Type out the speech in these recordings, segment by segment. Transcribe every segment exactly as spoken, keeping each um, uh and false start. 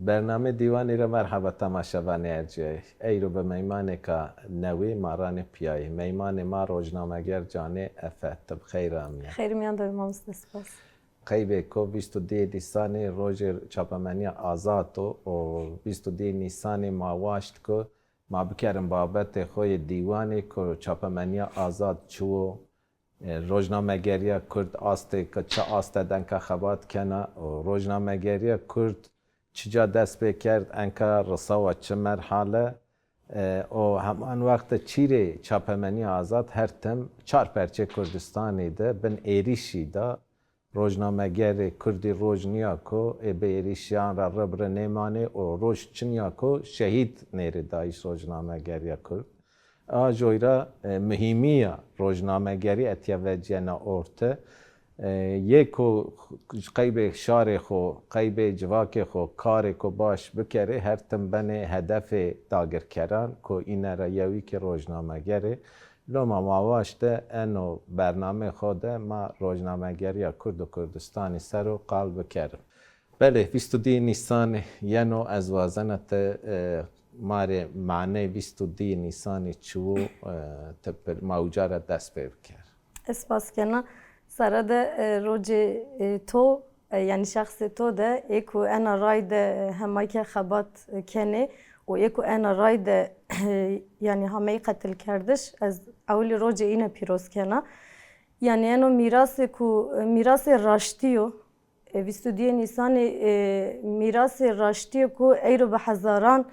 Bernamê Dîwanî ra merheba temaşevanê erciyayî. Eyro bi meymanêka newî ma ranê pîyayî. Meymanê ma rojnameger Canê Efe. Ti bi xeyr amîya. Xeyr mîyan de be mamoste, spas. Qeybêko vîst û duyê Nîsanî rojê çapemeniya azad o û vîst û duyê Nîsanî ma waşt ku ma bikerin babetê xo yê dîwanî ku çapemeniya azad çi wo, e, rojnamegeriya kurd astê ke çi aste de enka xebat kena û rojnamegeriya kurd çi ca dest pê kerd, enka risawa çi merhale, e, û heman wext de çîrê çapemeniya azad her tim çar perçê Kurdistanî de bin êrîşî da. Rojnamegerê kurdî roj nîya ku ê bi êrîşîyan ra rib ri nêmanê û roj çin ya ku şehîd nêrê dayîş rojnamegeriya kurd. A joy ra, e, muhîmîya rojnamegerî etya vecîyena orte. E, yê ku qeybê şarê xo, qeybê civakê xo, karêko baş bikerê, her tim benê hedefê dagirkeran ku îne ra yewî kî rojnameger ê. Loma ma waşte eno bernamê xo de ma rojnamegeriya Kurd û Kurdistanî ser o qal bikerin. Belê, vîst û duyê Nîsanî yeno, ez wazena ti, e, ma rê maneyê vîst û duyê Nîsanî çi wo, e, ti pil ma uca ra dest pê biker. Ez spas kena. Sere de, e, rocê, e, to, e, yanî şexsê to de, ê ku ena ray de, e, hema ke xebat, e, kenê û ê ku ena ray de, e, yanî hameyî qetilkerdiş, ez ewilî rocê îne pîroz kena. Yanî eno mîrasê ku, e, mîrasê raştî yo. E, vîst û duyê Nîsanî, e, mîrasê raştî yo ku eyro bi hezaran,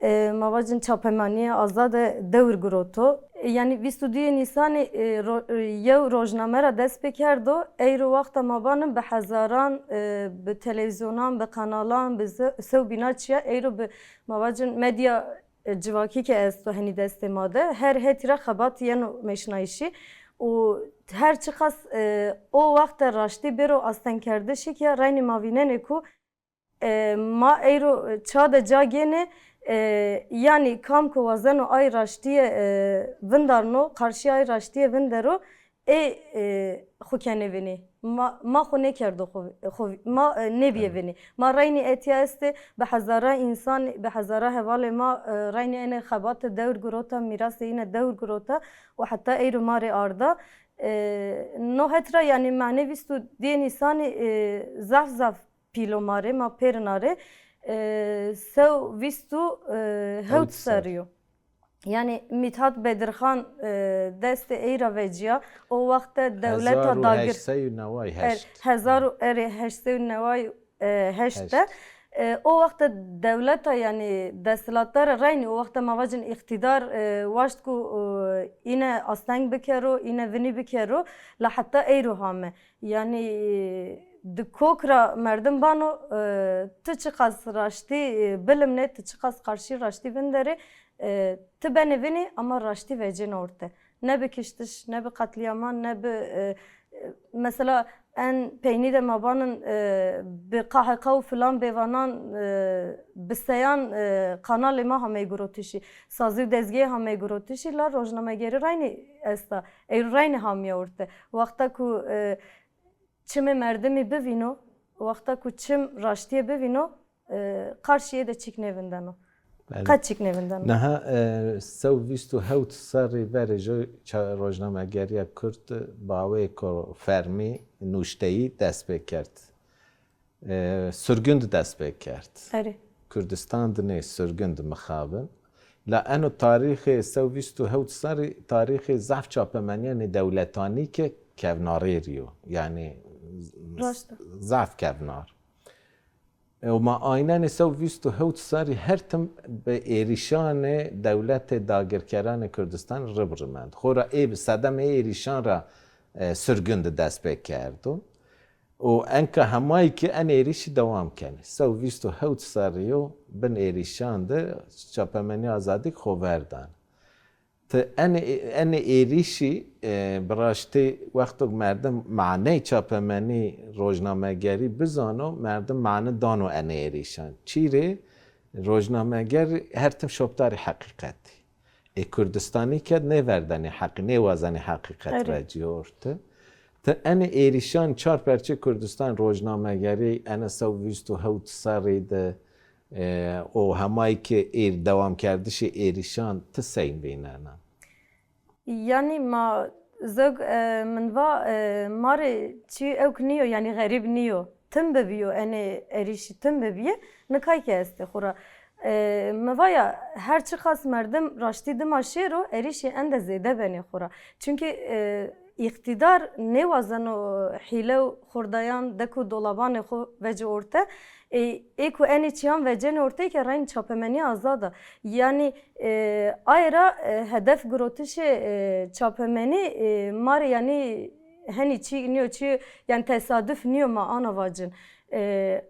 e, ma vacin çapemanîyê azade dewr giroto. E, yanî vîst û duyê Nîsanî, e, ro-, e, yew rojname ra dest pê kerdo. Eyro wexta ma vanin bi hezaran, e, bi televîzyonan, bi kanalan, bi ze-, sewbîna çiya eyro bi ma vacin medya e, civakî ke esto henî destê ma de, her hetî ra xebat yeno mêşnayîşî û her çiqas, e, o wext de raştî bêro astengkerdişî ke reynî ma vînenê ku, e, ma eyro ça de ca gênê, e, yanî kam ku wazeno ay raştîye, e, vindarno, qarşîya ay raştîye vindero, ê, e, xwu kenê vinî. Ma, ma xwu nêkerdo xwu, xwu, ma, e, nêbîye vinî. Ma reynî etya estê, bi hezara însan, bi hezara hevalê ma, e, reynî enê xebate dewr girota, mîrasê îne dewr girota û heta eyro ma rê arda. E, no het ra yanî manê vîst û duyê Nîsanî, e, zaf zaf pîl o ma rê, ma pêrin arê. E, sew vîst û, e, hewt serrî yo. Yanî Mîthat Bedirxan, e, destê ey ra vecîya. O wext de dewleta dagir. Hezar û heşt sey û neway heşt. Er, hezar û, erê, heşt sey û neway, e, heşt de. E, o wext de dewleta, yanî desthilatdar reynî, o wext de ma vacin îqtîdar, e, waşt ku, e, îne asteng bikero, îne vinî bikero, la heta eyro hame. Yanî di kok ra merdim vano, e, ti çiqas raştî, e, bilimnê, ti çiqas qarşî raştî vinderê, e, ti benê vinî ama raştî vecêne orte. Ne bi kiştiş, ne bi qetlîyaman, ne bi, e, e, mesela en peynî de ma vanin, e, bi K H K û filan bêvanan, e, bi seyan, e, kanalê ma hamey girotişî, sazî û dezgeyê hamey girotişî, la rojnamegerî reynî esta. Ey reynî hamîya orte. Wexta ku, e, çimê merdimî bivîno, wexta ku çim raştîye bivîno, e, qarşîye de çîk nêvindeno. Belê. Qet çîk nêvindeno. Niha, e, sew vîst û hewt serrî verê jû ça-, rojnamegeriya kurd baweyêko fermî nuşteyî dest pê kerd. E, surgun di dest pê kerd. Erê. Kurdistan di nê, surgun di mixabin. La eno tarîxê sew vîst û hewt serrî tarîxê zaf çapemenîya nêdewletanî ke kevnarêrî yo. Yanî z-, Raşt e. Zaf kevnar. E, û ma aynenê sew vîst û hewt serrî her tim bi êrîşanê dewletê dagirkeranê Kurdistan rib rimend. Xora ê bi sedemê ê êrîşan ra, e, surgun di dest pê kerdo. Û enka hemayî ki en êrîşî dewam kenê. Sew vîst û hewt serrî yo bin êrîşan de çapemenî azadî xo ver dan. Ti enê, enê êrîşî, e, bi raştî wexto merdim maney çapemenî rojnamegerî bizano, merdim mane dano enê êrîşan. Çîrê rojnameger her tim şopdarê heqîqetî. Ê Kurdistanî ke nêverdenê heqî, nêwazenê heqîqet vecîyo orte. Ti enê êrîşan çar perçê Kurdistan rojnamegerî ene sew vîst û hewt serrî de E, o hemayî ke êr-, dewamkerdişê êrîşan ti seyn vênena? Yanî ma zog, e, min va, e, ma rê çî ewk nîyo, yanî xerîb nîyo. Tim bibîyo enê erîşî, tim bibîye, nikay ke estê xwu ra. E, mi va ya, her çiqas merdim raştî dima şêro, erîşî ende zêde benê xwu ra. Çimkî, e, îqtîdar nêwazeno hîle û xurdayan dek û dolabanê xwu vecê orte. E, ê ku enê çîyan vecenê ortey ke reyn çapemenîya azad a. Yanî, e, aye ra, e, hedef girotişê, e, çapemenî, e, ma rê yanî henî çî nîyo, çî, yanî tesaduf nîyo ma ana vacin. E,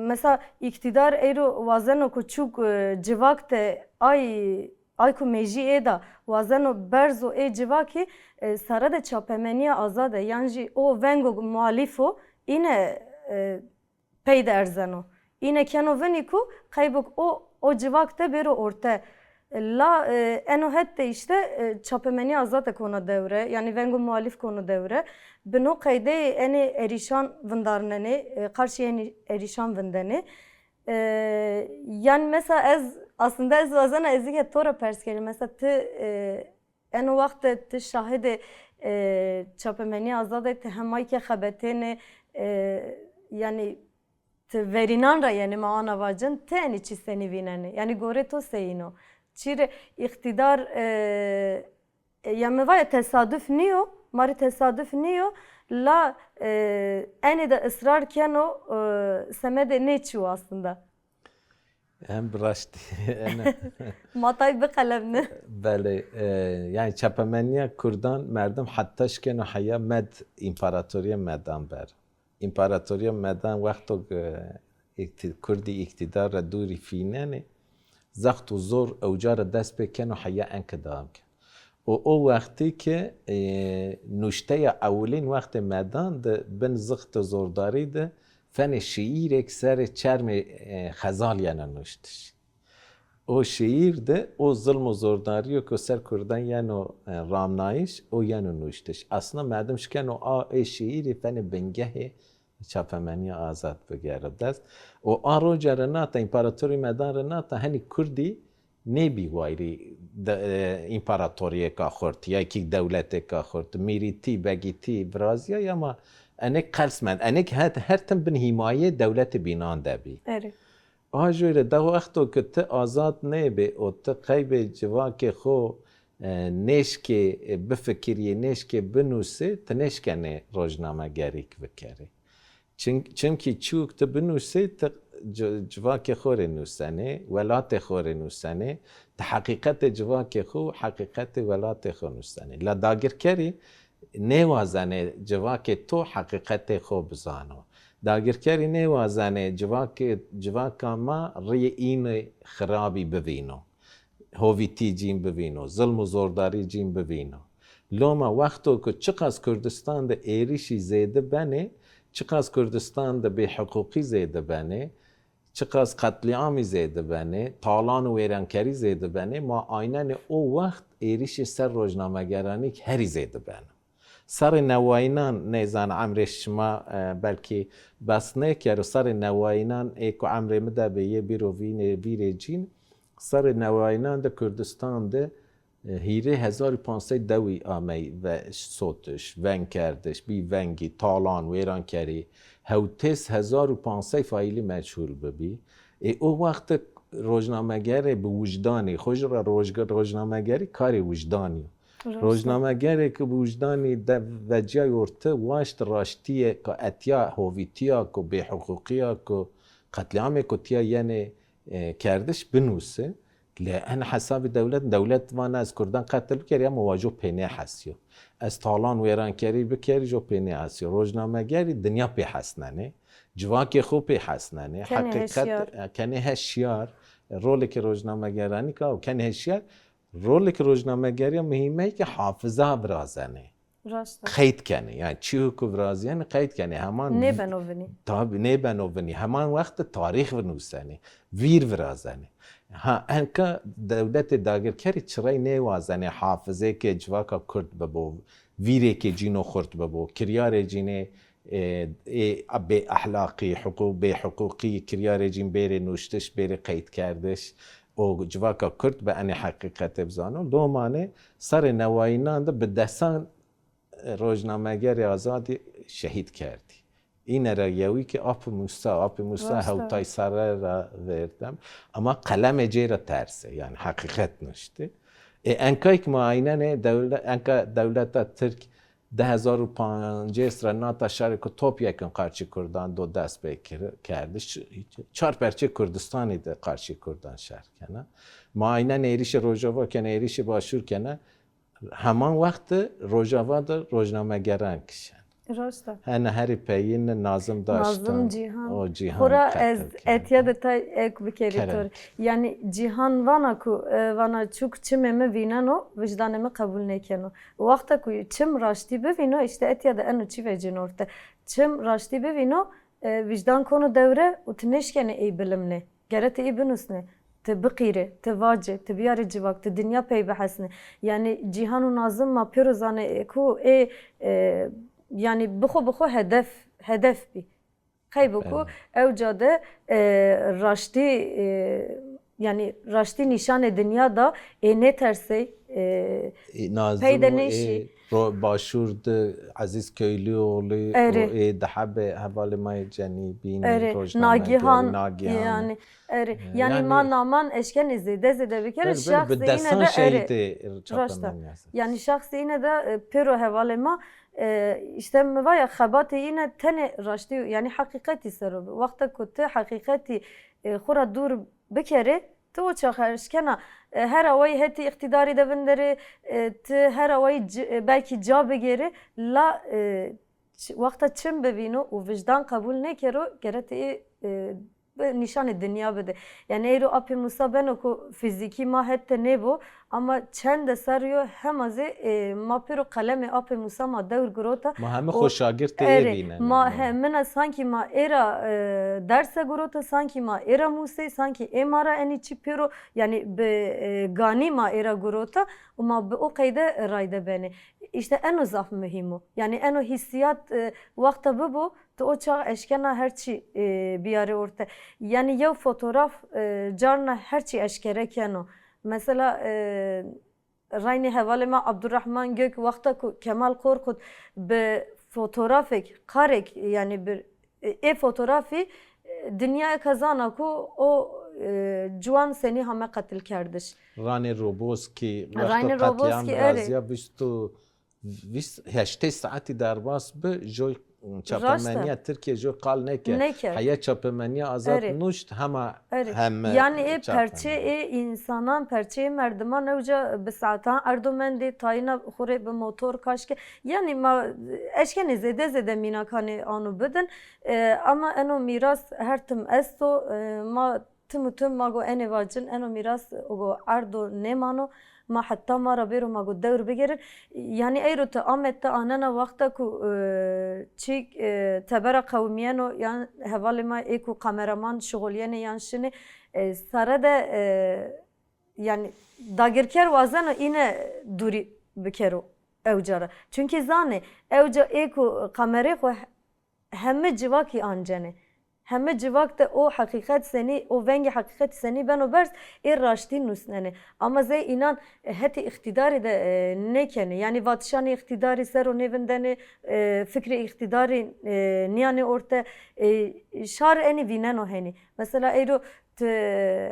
mesela îqtîdar eyro wazeno ku çûk, e, civak de ay, ay ku mêjî ê da wazeno berzo ê civakî, e, sare de çapemenîya azad e, yan jî o vengo muhalîf o, îne, e, pey de erzeno. Îne keno vinî ku qeybok o, o civak de bêro orte. La, e, eno het de îşte, e, çapemenîya azad de kono dewre, yanî vengo muhalîf kono dewre. Bi no qeydeyê enê erîşan vindarnenê, e, qarşî enê erîşan vindenê. E, yanî mesela ez, aslında ez wazena ez zî ke to ra pers kerî. Mesela ti, e, eno waxt de ti şahidê, e, çapemenîya azad de, ti hemay ke xebetênê, e, yanî ti verînan ra yenê ma ana vacin, ti enê çî senî vînenê? Yanî gorê to seyîn o? Çî rê îqtîdar, e, e, ya mi va ya tesaduf nîyo, ma rê tesaduf nîyo, la, e, enê de israr keno, e, semedê nê çi yo aslında? Hem bi raştî ene. Ma tay biqelemne. Belê, e, yanî çapemenîya kurdan merdim heta şikeno heya Med, împaratorîya Medan ber. Împaratorîya Medan wexto ke îktî-, kurdî îktîdar ra dûrî fînenê, zext û zor ewca ra dest pê keno heya enke dewam keno. Û o wextî ke, e, nuşteya ewilîn wextê Medan de bin zixt û zordarî de fenê şîîrêk serê çermê, e, xezal yena nuştiş. O şîîr de o zilm û zordarîyo ke ser kurdan yeno, e, ramnayîş, o yeno nuştiş. Aslında merdim şikeno a ê şîîrî fenê bingehê çapemenîya azad bigero dest. Û a roca rinata, împaratorî Medan rinata, henî kurdî nêbî wayrî de, e, împaratorîyêka xurt ya kî dewletêka xurt, mîrîtî, begîtî virazîyay ama enêk qels mend, enêk her, her tim bin hîmayeyê dewletê bînan de bî. Erê. A jû rê de wexto ke ti azad nêbê û ti qeybê civakê xo, e, nêşkê, e, bifikirîyê, nêşkê binusê, ti nêşkenê rojnamegerîk bikerê. Çim-, çimkî çîyo ke ti binusê, ti ci-, civakê xo rê nusenê, welatê xo rê nusenê, ti heqîqetê civakê xo, heqîqetê welatê xo nusenê. La dagirkerî nêwazenê civakê to heqîqetê xo bizano. Dagirkerî nêwazenê civakê, civaka ma rîyê înê xirabî bivîno. Hovîtî cîn bivîno, zilm û zordarî cîn bivîno. Loma wexto ku çiqas Kurdistan de êrîşî zêde benê, çiqas Kurdistan de bêhiqûqî zêde benê, çiqas qetlîamî zêde benê, talan û wêrankerî zêde benê, ma aynenê o wext êrîşê ser rojnamegeranî herî zêde beno. Serrê newayînan, nêzan emrê şima, e, belkî bes nêkero, serrê newayînan ê ku emrê mi de bê yê bîro vînê vîrê cîn, serrê newayînan de Kurdistan de, e, hîrê hezar û panc sey dewî amey ve sotiş, vengkerdiş, bî vengî, talan, wêrankerî, hewtês hezar û panc sey faîlî meçhûl bibî. Ê o wext de rojnamegerê bi wijdanî, xo jî ra rojge-, rojnamegerî karê wijdanî yo. Rojnamegerê ke bi wijdanî de vecîyay orte, waşt raştîyê ke etya hovîtîya, ke bêhiqûqîya, ke qetlîamê ke tîya yenê, e, kerdiş binuse. Lê en hesabê dewlet, dewlet vana ez kurdan qetil bikerî ama wa jo pê nêhesîyo. Ez talan wêrankerî bikerî jo pê nêhesîyo. Rojnamegerî dinya pê hesnenê. Civakê xo pê hesnenê. Heqîqet, e, kenê heşyar. Rolê ke rojnamegeranî ka, kenê heşyar. Rolê ke rojnamegerîya muhîmey ke hafiza virazenê. Rast a. Qeyd kenê. Yanî çîyo ke virazîyenê qeyd kenê. Heman nêbeno vinî. Tabî nêbeno vinî. Heman wext de tarîx vinusenê. Vîr virazenê. Ha, enka dewletê dagirkerî çirey nêwazenê hafizêkê civaka kurd bibo, vîrêkê cîno xurt bibo, kiryarê cînê, Ê, ê bêehlaqî, huqûq, bêhuqûqî, kiryarê cîn bêrê nuştiş, bêrê qeydkerdiş û civaka kurd bi enê heqîqetê bizano. Lomanê serê newayînan de bi desan, e, rojnamegerê azadî şehîd kerdî. Îne ra yewî ki Apê Musa, Apê Musa hewtay serre ra verdem. Ama qelemê cê ra terse, yanî heqîqet nuştî. Ê, enkayk ma aynenê dewle-, enka dewleta Tirk di hezar û pancês ra nata şerê ku topyekun qarşî kurdan do dest pê kir-, kerdiş. Ç-, çar perçê Kurdistanî de qarşî kurdan şer kena. Ma aynen êrîşê Rojava kena, êrîşê Başûr kena. Heman wext de Rojava de rojnamegeran kişen. Rast e. Hene herî peyîn Nazim Daştan. Nazim Cîhan. O Cîhan. Xora ez qetil kerd. Etya de tay ek bikerî tor. Kerem. Yanî Cîhan vana ku, e, vana çûk çimê mi vîneno, wijdanê mi qebûl nêkeno. Wexta ku çim raştî bivîno, îşte etya de eno çî vecîno orte. Çim raştî bivîno, e, wijdan kono dewre û ti nêşkenê ey bilimnê. Gere ti ey binusnê. Ti biqîrê, ti vacê, ti biyarê civak, ti dinya pey bihesnê. Yanî Cîhan û Nazim ma pêro zanê, e, ku ê, e, yanî bixo bixo hedef, hedef bî. Qey bo ku ewca de, e, raştî, e, yanî raştî nîşanê dinya da, ê nêtersey, e, pey de nêşî. Ro-, Başûr de Ezîz Köylüoğlu, erê, û ê di hebê hevalê ma yê cenî bînî, erê, rojnamegerî, Nagihan, Nagihan. Yanî, erê. E, yanî ma naman eşkenê zêde zêde bikerê, şexsê îne de, erê. Bi desan şehîdê çapemenî. Rast e. Yanî şexsê îne de, e, pêro hevalê ma, e, îşte mi va ya xebatê îne tenê raştî, yanî heqîqetî ser o bi. Wexta ku ti heqîqetî, e, xwu ra dûr bikerê, ti o çax eşkena, e, her awayî hetî îqtîdarî de vinderê, e, ti her awayî ci-, e, belkî ca bigêrê, la, e, ç-, wexta çim bivîno û wijdan qebûl nêkero, gere ti ê, e, bi nîşanê dinya bide. Yanî eyro Apê Musa beno ku fîzîkî ma het de nêbo, ama çende serrî yo hema zî, e, ma pêro qelemê Apê Musa ma dewr girota. Ma heme xo şagirtê ê vînenê. Ma hemina sankî ma ê ra, e, derse girota, sankî ma ê ra musey, sankî ê ma ra enî çî pêro, yanî bi, e, ganî ma ê ra girota û ma bi o qeyde rayde benê. Îşte eno zaf muhîm o. Yanî eno hîssîyat, e, wexta bibo, ti o çax eşkena her çî, e, biyarê orte. Yanî yew fotoğraf, e, carna her çî eşkere keno. Mesela, e, reynê hevalê ma Abdurrahman Gök wexta ku Kemal Korkut bi fotoğrafêk, karêk, yanî bir, e, ê fotoğrafî, e, dinya eke zana ku o, e, ciwan senî hame qetilkerdiş. Ranê Roboskî, wexto qetlîam virazîya, vîst û vîst, heştê saetî derbas bi, joy çapemenîya Tirkîye joy qal nêkerd. Nêkerd. Heya çapemenîya azad nuşt, hema heme. Yanî ê perçê ê însanan, perçê ê merdiman ewca bi saetan erdo mendê, tayîna xwu rê bi motor kaşke. Yanî ma eşkenê zêde zêde mînakanê ano bidin. E, ama eno mîras her tim esto. E, ma tim û tim ma go enê vacin, eno mîras o go erdo nêmano, ma heta ma ra bêro ma go dewr bigêrin. Yanî eyro ti Amed de anena wexta ku, e, çîk, e, tebera qewimîyeno yan hevalê ma ê ku kameraman şixulîyenê yan şinê, e, sare de, e, yanî dagirker wazeno îne dûrî bikero ewca ra. Çunkî zanê ewca ê ku kamerê xwu heme civakî ancenê. Heme civak de o heqîqet senî, o vengê heqîqetî senî beno berz, ê raştî nusnenê. Ama zey înan, e, hetê îqtîdarî de, e, nêkenê. Yanî vatişanê îqtîdarî ser o nêvindenê, e, fikrê îqtîdarî, e, nîyanê orte, e, şar enî vîneno henî. Mesela eyro ti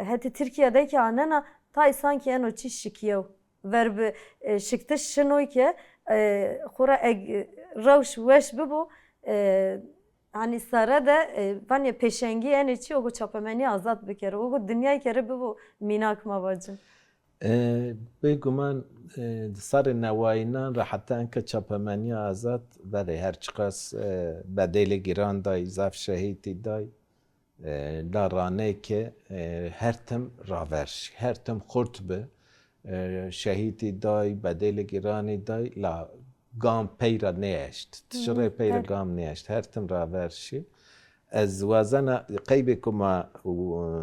hetê Tirkîya de kî anena, tay sankî eno çî şikîyew. Ver bi, e, şiktiş şinoy ke, e, xwu ra eg-, rewş weş bibo, e, hanî sare de, e, vanê pêşengî enê çî o go çapemenî azad bikero, o go dinyay kere bibo mînak ma vacin. E, bêguman, e, di sarê newayînan ra heta enka çapemenîya azad verê her çiqas, e, bedelê giran day, zaf şehîtî day. E, la raneyke, e, her tim raver şî, her tim xurt bi. E, şehîtî day, bedelê giranî day, la gam pey ra nêeşt. Tişirê pey ra gam nêeşt. Her tim raver şî. Ez wazena qeybê ku ma, û,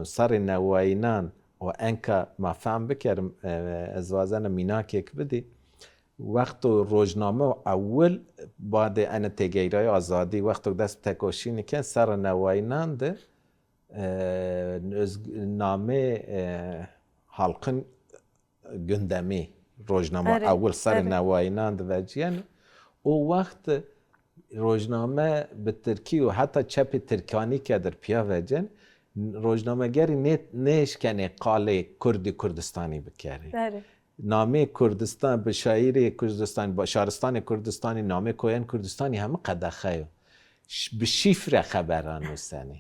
sarê newayînan û enka ma fehm bikerim, e, ez wazena mînakêk bidî. Wexto rojname ewil badê ene têgeyraya azadî, wexto dest bi tekoşînî ken, serre newayînan de, e, öz-, namê, e, Halkın Gündemi rojname Erê, ewil serre erê. newayînan de vecîyeno. O wext rojname bi tirkî û heta çepê tirkanî ke dir pîya vecen, rojnamegerî nê-, nêşkenê qalê kurdî Kurdistanî bikerê. Erê. Namê Kurdistan, bi şaîrê Kurdistanî, ba-, şaristanê Kurdistanî, namê koyên Kurdistanî heme qedexe yo. Ş-, bi şîfre xeberan nusenê.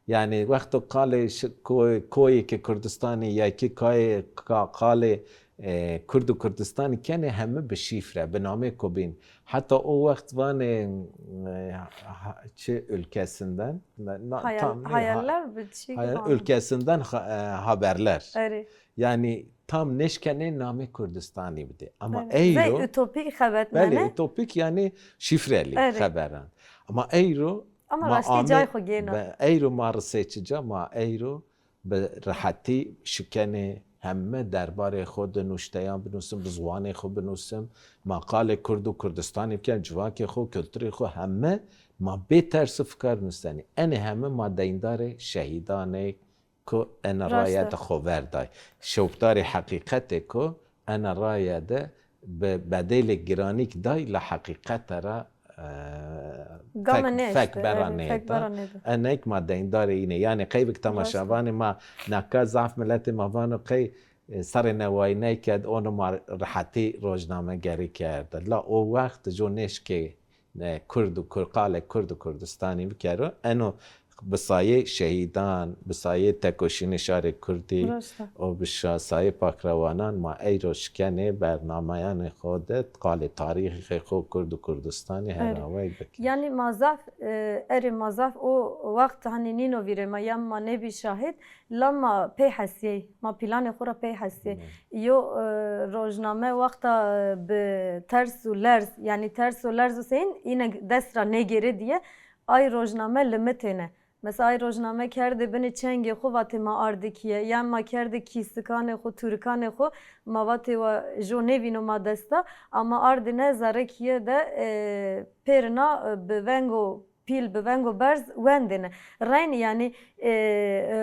Yanî wexto qalê şi-, koy-, koyê ke Kurdistanî ya kî kayê ka-, qalê, e, Kurd û Kurdistanî kenê heme bi şîfre, bi namê ko bîn. Heta o wext vanê, e, ha-, çi ülkesinden? Na-, na-, Hayal-, tam ne, ha-, hayaller bir şey gibi hayal ama. Ülkesinden ha-, e, haberler. Erê. Yanî tam nêşkenê namê Kurdistanî bidê. Ama Erê. Zey eyro ütopik xebetname. Belê, ütopik yanî şîfrelî Erê. xeberan. Ama eyro Ama ma raştî amê-, cay xo gêna. be-, eyro ma risê çi ca, ma eyro bi rehetî şikenê heme derbarê xo de nuşteyan binusim, bi ziwanê xo binusim, ma qalê Kurd û Kurdistanî bikem, civakê xo, kulturê xo heme ma bê tersi fikar nusenî. Enê heme ma deyndarê şehîdanê ku ena Raşt raye e. de xo verday. Şewqdarê heqîqetê ku ena raye de bi bedêlê giranîk day la heqîqete ra, e, Game fek, nêşti, fek bera erê, fek nêda. bera nêda. Enêk ma deyndarê înê. Yanî qeybik Raşt e. temaşavanê ma naka zaf miletê ma vano qey, e, serê newayîney ked ono ma rehetî rojnamegerî kerde. La o wext jo nêşkê, e, Kurd û Kur-, qalê Kurd û Kurdistanî bikero. Eno bi sayê şehîdan, bi sayê tekoşînê şarê Kurdî Raşt e. û bi şa-, sayê pakrewanan ma eyro şikenê bernameyanê xo de qalê tarîxê xo Kurd û Kurdistanî Erê. herawey bikir. Yanî ma zaf, e, erê ma zaf o wext hanî nîno vîrê ma, ya ma nêbî şahid, la ma pey hesîyey, ma planê xo ra pey hesîyey. Hmm. Yo, e, rojname wexta, e, bi ters û lerz, yanî ters û lerz û seyîn îne dest ra nêgêrê diye, ay rojname limitêne. Mesela ay rojname kerdê binê çengê xo vatê ma ardê kîye, yan ma kerdê kîsikanê xo, tûrikanê xo, ma vatê wa jo nêvîno ma desta, ama ardêne zerrê kîye de, e, pêrina, e, bi vengo pîl, bi vengo berz wendêne. Reyn, yanî, e,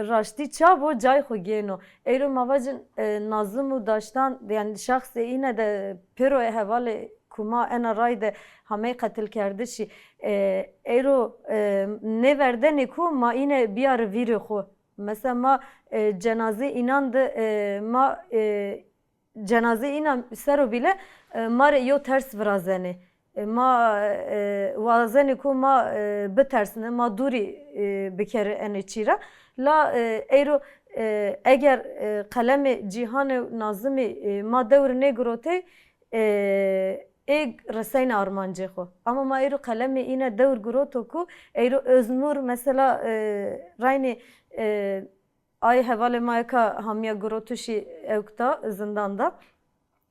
raştî ça bo, cay xo gêno. Eyro ma vacin, e, nazim û daştan, yanî şexsê îne de pêro ê hevalê ku ma ena ray de hamey qetilkerdişî, e, eyro, e, nêverdenê ku ma îne biyarê vîrê xo. Mesela ma, e, cenazê înan de, e, ma, e, cenazê înan ser o bîle, e, ma rê yo ters virazenê. E, ma, e, wazenê ku ma, e, bitersine, ma dûrî, e, bikerê enê çî ra. La, e, eyro, e, eger, e, qelemê Cîhanê Nazimî, e, ma dewr nêgirotey, e, ê riseyne armancê xo. Ama ma eyro qelemê îne dewr giroto ku eyro Öznur mesela, e, raynê, e, Ay hevalê ma eka hamiya girotişî ewkta zindan da.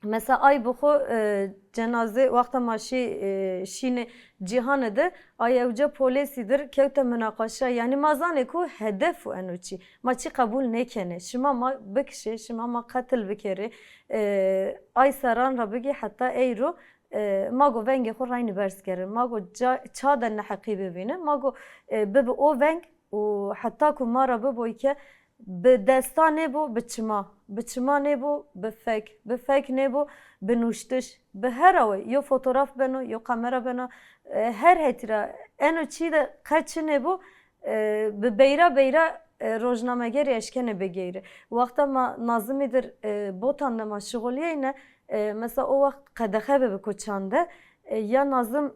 Mesela ay bi xo, e, cenazê wexta ma şî, e, şînê cîhanê de ay ewca polêsî dir kewte munaqaşa. Yanî ma zanê ku hedef û eno çî. Ma çî qebul nêkenê. Şima ma bikişê, şima ma qetil bikerê. E, ay serran ra bigî heta eyro, e, ma go vengê xo reynî berz kerê. Ma go ca-, ça de neheqî bivîne. Ma go, e, bibi o veng û heta ku ma ra biboy ke bi desta nêbo, bi çima, bi çima nêbo, bi fek, bi fek nêbo, bi nuştiş, bi her awey, yo fotograf beno, yo kamera beno, e, her hetî ra eno çî de qe çi nêbo, e, bi beyra beyra, e, rojnamegerî eşkenê bigeyre. Wexta ma Nazimî dir, e, Botan de ma şixulîyeyne, e, mesela o wext qedexe bibi koçan de, e, ya Nazim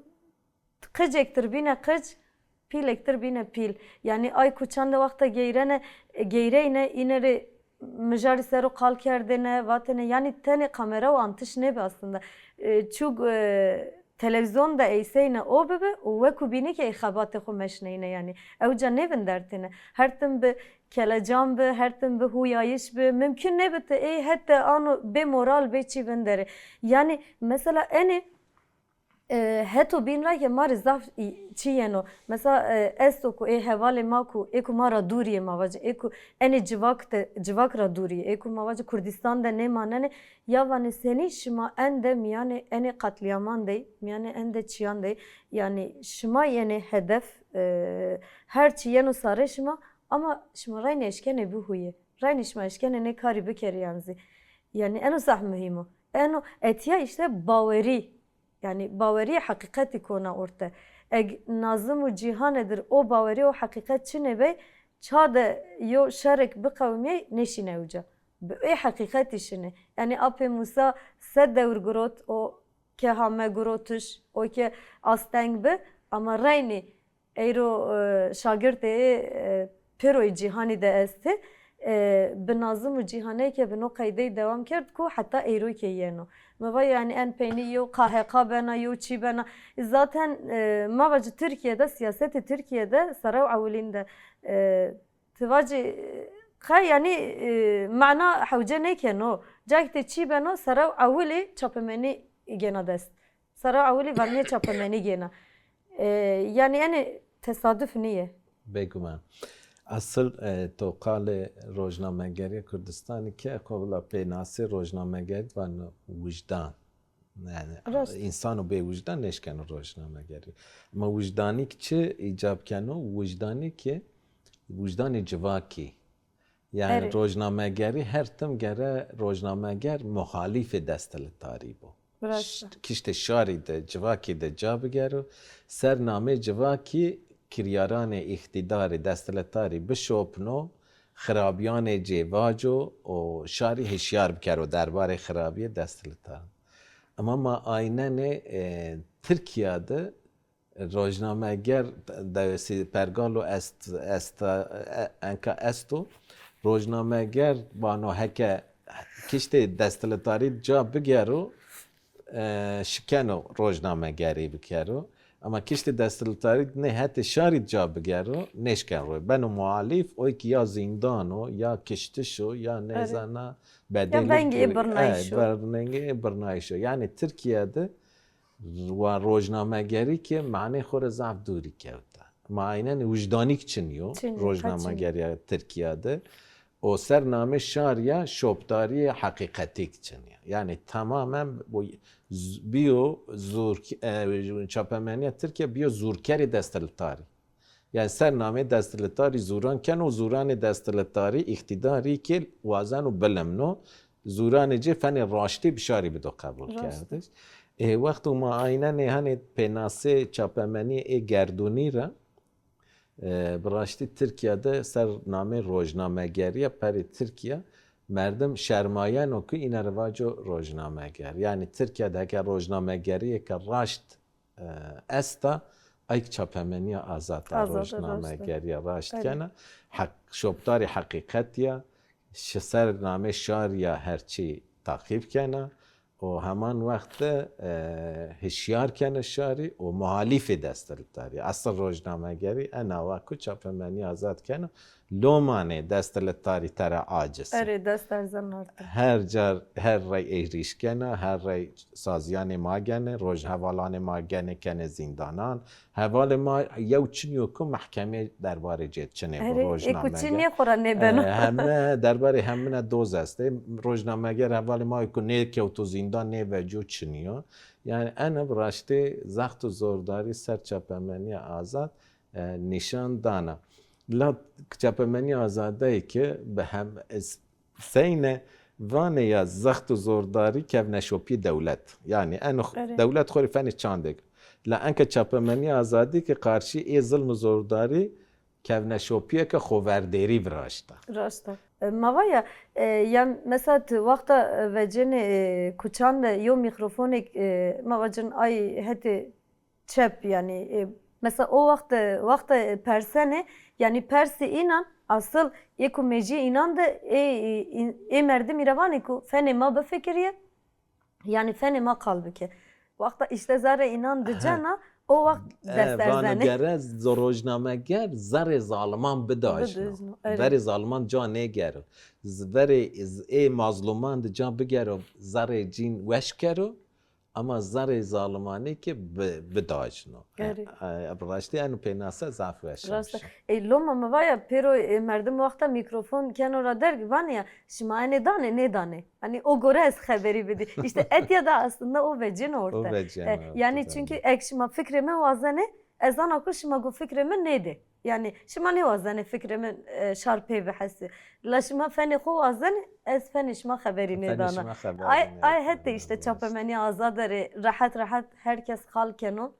qicêktir bîne qic, pîlêktir bîne pîl. Yanî ay kuçan de wexta geyrene, geyreyne, îne rê mijarî ser o qal kerdêne, vatêne, yanî tenê kamera û antiş nêbi aslında. E, çûk, e, televîzyon de eyseyne o bibi û wekû bînî ke ey xebatê xo meşneyne yanî. Ewca nêvindertêne. Her tim bi kelecan bi, her tim bi huyayîş bi. Mimkun nêbi ti ey hete ano bê moral bê çî vinderê. Yanî mesela enê E, heto bîn ra ke ma rê zaf î-, çî yeno. Mesela, e, esto ku ê hevalê ma ku, ê ku ma ra dûrî yê ma vacê, ê ku enê civak de, civak ra dûrî yê, ê ku ma vacê Kurdîstan de nêmanenê, ya vanê senî şima ende mîyanê enê qatlîyaman de yî, mîyanê ende çîyan de yî, yanî şima yenê hedef, e, her çî yeno sarê şima, ama şima reynê eşkenê bihuyê, reynê şima eşkenê nê karî bikerê yan zî. Yanî eno zaf muhîm o. Eno etîya îşte bawerî, yanî bawerîyê heqîqetî kona orte. Eg Nazim û Cîhanê dir o bawerî, o heqîqet çinê bey, ça de yo şerêk biqewimîyey, nêşîney uca. Bi ê heqîqetî şinê. Yanî Apê Musa se dewr girot, o ke hame girotiş, o ke asteng bi, ama reynî eyro, e, şagirtê ê, e, pêroyê cîhanî de estê. E, bi Nazim û Cîhaney ke bi no qeydey dewam kerd ku heta eyro ke yeno. Mi va yanî en peynî yew K H K bena, yew çî bena. Zaten, e, ma vacî Tirkîye de, sîyasetê Tirkîye de serrew ewilîn de, e, ti vacî, e, qe yanî, e, mana hewce nêkeno. Cayk de çî beno, serrew ewilî çapemenî gêna dest. Serra ewilî vernîyê çapemenî gêna. E, yanî enê tesaduf nîyê. Bêguman. Esil, e, to qalê rojnamegerîya Kurdistanî ke, qobila pênasê rojnamegerî vano wijdan. Yanî, rast, însan û bêwijdan nêşkeno rojnamegerî. Ama wijdanîk çi îcab keno? Wijdanî ke, wijdanê civakî. Yanî, erê, rojnamegerî her tim gere rojnameger muhalîfê desthiletarî bo. Rast. Ş-, kiştê şarî de, civakî de ca bigero, ser namê civakî kiryaranê îqtîdarî, desthiletarî bişopno, xirabîyanê cê vaco û şarî hişyar bikero derbarê xirabîyê desthiletarî. Ama ma aynenê, e, Tirkîya de rojnameger dewesî pergalo est, esta, e, enka esto. Rojnameger vano heke kiştê desthiletarî ca bigero, e, şikeno rojnamegerî bikero. Ama kiştê desthiletarî nê hetê şarî ca bigero, nêşken roy. Beno muhalîf, oy ki ya zîndan o, ya kiştiş o, ya, erê, nêzana, ya bedelî vengê ê birnayîş o. E, vengê ê birnayîş o. Yanî Tirkîye de wa rojnamegerî ke manê xo rê zaf dûrî kewta. Ma aynenê wijdanîk çinî yo. Çinî yo, qet çinî yo. Rojnamegerîya Tirkîya de. O ser namê şarîya şopdarîyê heqîqetîk çinî yo. Yanî tamamen bu z-, bîyo zûr-, e, çapemenîya Tirkîya bîyo zûrkerê desthiletarî. Yanî ser namê desthiletarî zûran keno, zûranê desthiletarî îqtîdarî ke wazeno bilimno, zûranê ci fenê raştî bi şarî bido qebul kerdiş. Rast. Ê, wexto ma aynenê hanê pênasê çapemenîyê ê gerdûnî ra, e, bi raştî Tirkîya de ser namê rojnamegerîya perê Tirkîya merdim şermayeno ku îne rê vaco rojnameger. Yanî Tirkîya de heke rojnamegerîyêke raşt e, esta, ayk çapemenîya azad a, azad a, rast a, rojnamegerîya raşt, erê, kena. Heq-, şopdarî heqîqetî ya, şi ser namê şarî ya her çî taqîb kena û heman wext de, e, hişyar kena şarî û muhalîfê desthiletarî. Esil rojnamegerî ena wa ku çapemenîya azad kena. Lomanê desthiletarî tera aciz. Erê, dest erzan artî. Her car, her rey êrîş kena, her rey sazîyanê ma gene, rojhevalanê ma gene kenê zîndanan. Hevalê ma yew çinî yo ku mehkemê derbarê cê çinê bo. Erê, ê ku çinî yê xo ra nêbeno. E, heme derbarê hemine doz estê. Rojnameger hevalê ma yo ku nêkewto zîndan, nêvecîyo, çinî yo. Yanî ene bi raştî zext û zordarî ser çapemenîya azad e, nîşan dana. La çapemenîya azadeyî ke bi hem, e, seyne vanê ya zext û zordarî kevneşopîyê dewlet. Yanî eno x-, erê, dewlet xo rê fenê çandêk. La enka çapemenîya azadî ke qarşî ê zilm û zordarî kevneşopîyêke xoverdêrî viraşta. Rast a. E, ma va ya, e, ya mesela ti wexta, e, vecênê, e, kuçan de yo mîkrofonêk, e, ma vacin ay hetê çep, yanî, e, mesela o wext, e, wexta, e, persenê, yanî persê înan, asil ê ku mejîyê înan de ê, ê, ê merdimî ra vanê ku fenê ma bifikirîye, yanî fenê ma qal bike. Wexta îşte zerrê înan dicena, o wext, e, dest erzenê. Vano gere z-, rojnameger zerrê zaliman bidajno. Bidajno, erê. Verê zaliman ca nêgero. Z-, verê z-, ê mazluman de ca bigero, zerrê cîn weş kero. Ama zerrê zalimanî ki bi-, bidajno. Erê. E, e, bi raştî eno pênase zaf weş a. Rast a. Ey loma mi vaya pêro, e, merdim wexta mîkrofon keno ra derg, vanê ya, şima enê danê, nêdanê? Hanî o gore ez xeberî bidî. Îşte etya de aslında o vecîno orte. O vecîno orte, yanî çünkü ek şima fikrê mi wazenê, ez zana ku şima go fikrê mi nêdê. Yanî şima nêwazenê fikrê mi, e, şar pê bihesê. La şima fenê xo wazenê, ez fenê şima xeberî nêdana. Ay, ay hetê îşte çapemenîya azade rê rehet rehet her kes qal keno.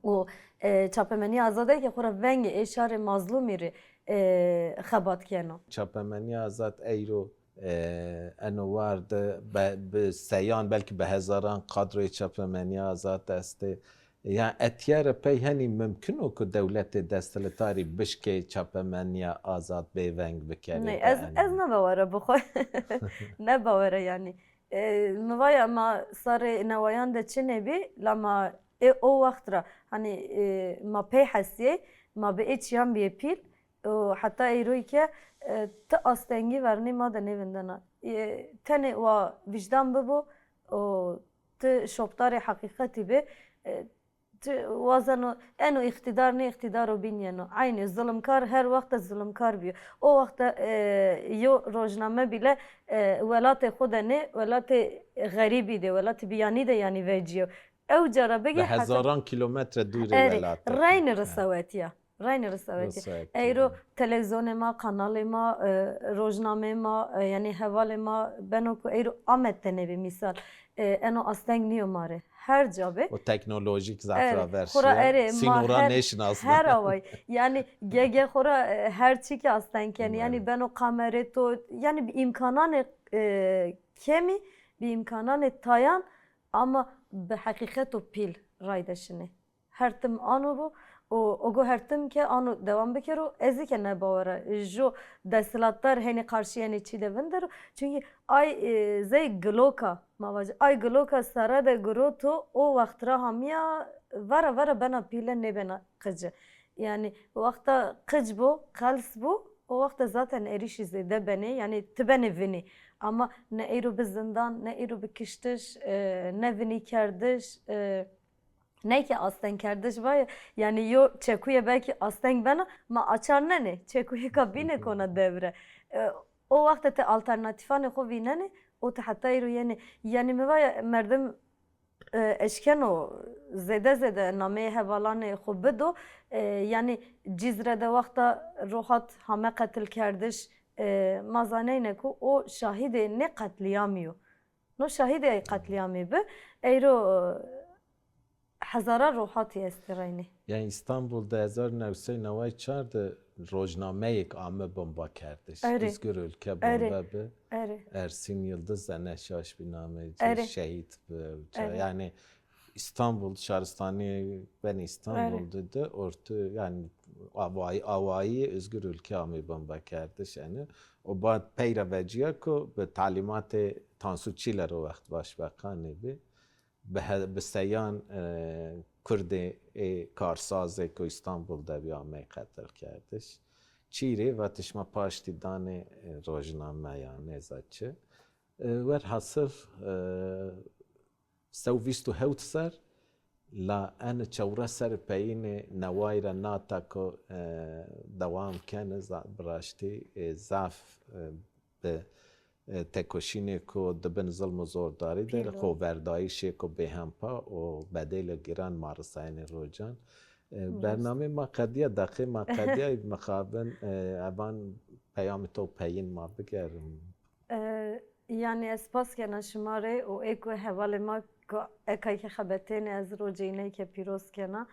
Û, e, çapemenîya azade ke xo ra vengê ê şarê mazlûmî rê, e, xebat keno. Çapemenîya azad eyro, e, eno war de be-, bi seyan belkî bi hezaran kadroyê çapemenîya azad estê. Ya etîya ra pey henî mumkin o ku dewletê desthiletarî bişkê çapemenîya azad bêveng bikerê? Ney, ez, ez nêbawera bi xo. Nêbawera yanî. E, mi vaya ma sarê newayan de çinê bî, la ma ê o wext ra, hanî, e, ma pey hesîyey, ma bi ê çîyan bîyê pîl, û heta eyroyî ke, e, ti astengî vernî ma de nêvindena. E, tenê wa vîjdan bibo û ti şopdarê heqîqetî bê, e, ti wazeno eno îqtîdar nê îqtîdaro bîn yeno. Eynî zulimkar her wext de zulimkar bîyo. O wext de, e, yo rojname bîle, e, welatê xo de nê, welatê xerîbî de, welatê bîyanî de yanî vecîyo. Ewca ra bigî heta... Bi hezaran kîlometre dûrê welat de. Erê, reynî risewetî ya. Reynî risewetî. Eyro televîzyonê ma, kanalê ma, e, rojnameyê ma, e, yanî hevalê ma beno ku eyro Amed de nêbê mîsal. E, eno asteng nîyo ma rê. Her ca bê. O teknolojîk zaf raver şîya. Erê, xora erê, ma her, her away. Yanî ge-ge xora, e, her çî ke asteng kenî. Yanî beno kamerê to, yanî bi îmkananê, e, kemî, bi îmkananê tayan ama bi heqîqeto pîl rayde şinê. Her tim ano bo û ogo her tim ke ano dewam bikero, ez zî ke nêbawera. Jo desthilatdar henî qarşî enê çî de vindero. Çunkî ay, e, zey giloka, ma vajî, ay giloka sere de giroto, o wext ra hamîya vera vera bena pîle nêbena qici. Yanî wexta qic bo, qels bo, o wext de zaten êrîşî zêde benê, yanî ti benê vinî. Ama ne eyro bi zindan, ne eyro bi kiştiş, e, ne vinîkerdiş, e, ney ke astengkerdiş vaye, yanî yo çekuye belkî asteng bena, ma açar nenê, çekuyêka bîne kona devre. E, o wext de ti alternatîfanê xo vînenê, o ti heta eyro yenê. Yanî mi vaye merdim, e, eşkeno zêde zêde nameyê hevalanê xo bido. E, yanî Cizre de wexta rohat hame qetilkerdiş, e, ma zaneyne ku o şahidê nê qetlîyamî yo. No şahidê ey qetlîyamî bi. Eyro, e, hezaran rohatî estê reynî. Yanî Îstanbul de hezar new sey neway çar de rojnameyêk ame bombakerdiş. Erê. Özgür Ülke bombe bi. Erê. Ersîn Yildiz de ne şaş bî nameyê ci, şehîd bi. Erê. Yanî Îstanbul, şaristanî benê Îstanbul de de ortu, yanî awayî, awayî Özgür Ülke amê bombekerdiş ene. O bad pey ra vecîya ku bi talîmatê Tansu Çiller o wext başbeqanê bî. Bi he-, bi seyan, e, kurdê ê karsazê ku Îstanbul de bî amey qetilkerdiş. Çîrê vatişma paştî danê, e, rojnameyan nêza çi. E, werhasil, e, sew vîst û hewt ser, la ene çewres serî peyînê neway ra nata ku, e, dewam kene, za-, bi raştî, e, zaf, e, bi, e, tekoşînê ku di bin zilm û zordarî de, xoverdayîşêko bêhempa û bedêlê giran ma risayenê rocan. E, bernameyê ma qedîya, deqê ma qedîya, mixabin, e, evan peyamê to peyîn ma bigerin. E, yanî ez spas kena şima rê û ê ku hevalê ma ku ekay ke xebetênê ez rocê îney ke pîroz kena.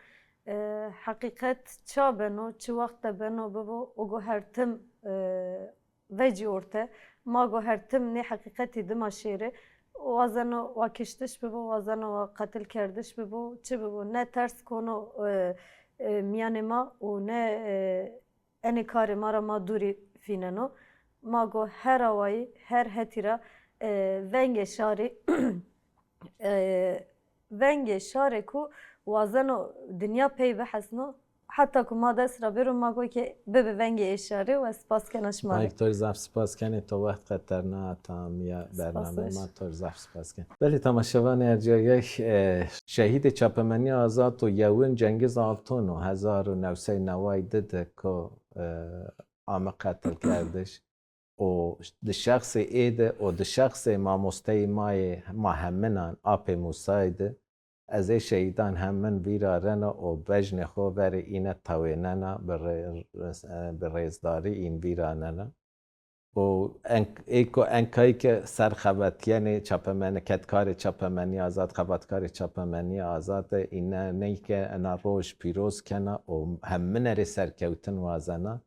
E, heqîqet ça beno, çi wext de beno bibo, o go her tim, e, vecî orte. Ma go her tim nê heqîqetî dima şêrê. Wazeno wa kiştiş bibo, wazeno wa qetilkerdiş bibo, çi bibo, ne ters kono, e, e, mîyanê ma û ne, e, enê karê ma ra ma dûrî fîneno. Ma go her awayî, her hetî ra, e, vengê şarî, e, vengê şarê ku wazeno dinya pey bihesno, Heta ku ma dest ra bêro, ma go ke bibi vengê êşarê û ez spas kena şima rê. Mayk, to rê zaf spas kenê, to wext qeterna ta mîya bernameyê ma, to rê zaf spas ken. Belê temaşevanê erciyayey, e, şehîdê çapemenîya azad û yewin Cengiz Altun o, hezar û new sey neway di de ku, e, ame qetilkerdiş. Û di şexsê ê de û di şexsê mamosteyê ma yê, ma heminan, Apê Musayî de, ez ê şehîdan hemin vîra rena û bejnê xo verê îne tewênena, bi rê-, bi rêzdarî în vîra nena. Û en-, ê ku enkayî ke ser xebetîyenê çapemeni-, kedkarê çapemenîya azad, xebatkarê çapemenîya azad de îne ney ke ena roj pîroz kena û hemine rê serkewtin wazena.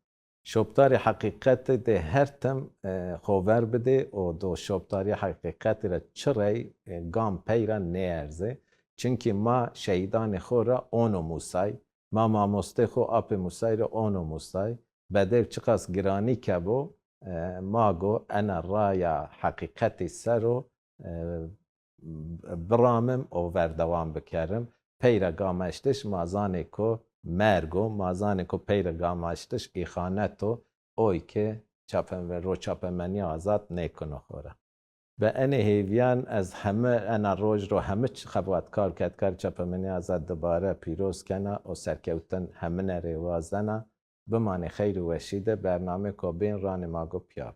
Şopdarê heqîqetî de her tim, e, xo ver bidê û do şopdarîya heqîqetî ra çi rey, e, gam pey ra nêerzê. Çimkî ma şehîdanê xo ra ono Musay, ma mamostê xo Apê Musay ra ono Musay. Bedew çiqas giranî ke bo, e, ma go ena raya heqîqetî ser o, e, biramim û verdewam bikerim. Pey ra gamaştiş ma zanê ku merg o, ma zanê ku pey ra gamaştiş îxanet o, oy ke çape-, ro çapemenîya azad nêkuno xo ra. Bi enê hêvîyan ez heme ena roj ro heme ç-, xebatkar, kedkar çapemenîya azad dibare pîroz kena û serkewtin hemine rê wazena. Bimanê xeyr û weşî de, bernameyêko bên ranê ma go pîya bi.